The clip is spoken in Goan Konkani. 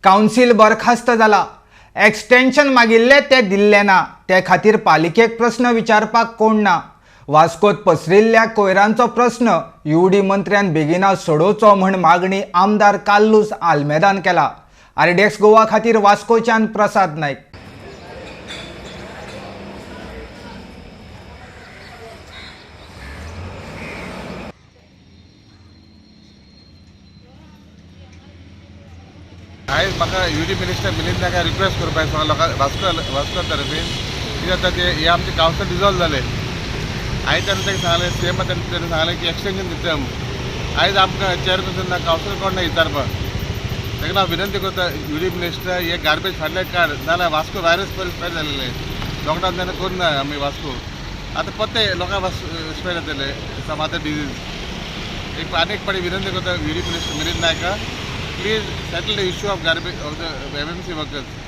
कावन्सील बरखास्त जाला. एक्सटेन्शन मागिल्लें तें दिल्लें ना. ते खातीर पालिकेक प्रस्न विचारपाक कोण ना. वास्कोत पसरिल्ल्या कोयरांचो प्रस्न युडी मंत्र्यान बेगिना सोडोवचो म्हण मागणी आमदार कार्लूस आल्मेदान केला. आरडीएक्स गोवा खातीर वास्कोच्यान प्रसाद नायक. आयज म्हाका युडी मिनिस्टर मिलिंद नायका रिक्वेस्ट करपाक सगळ्या लोकां वास्को तरफीन. कितें जाता ते हे आमचे कावन्सील डिजॉल्व जाले. आयज ताणें तांकां सांगलें, सीएम ताणें सांगलें की एक्सटेंशन दिता आमी. आयज आमकां चेअरपर्सन ना, कावन्सील कोण ना विचारपाक. ताका हांव विनंती करता युडी मिनिस्टर, हे गार्बेज फाटल्यान काड, नाजाल्यार वास्को व्हायरस स्प्रेड जालेलें. लॉकडावन तेन्ना करूं ना आमी वास्को. आतां परते लोकांक स्प्रेड जातले सम अदर डिजीज. एक आनी एक पाटी विनंती करता UD minister Milind Naika, please settle the issue of garbage of the MMC workers.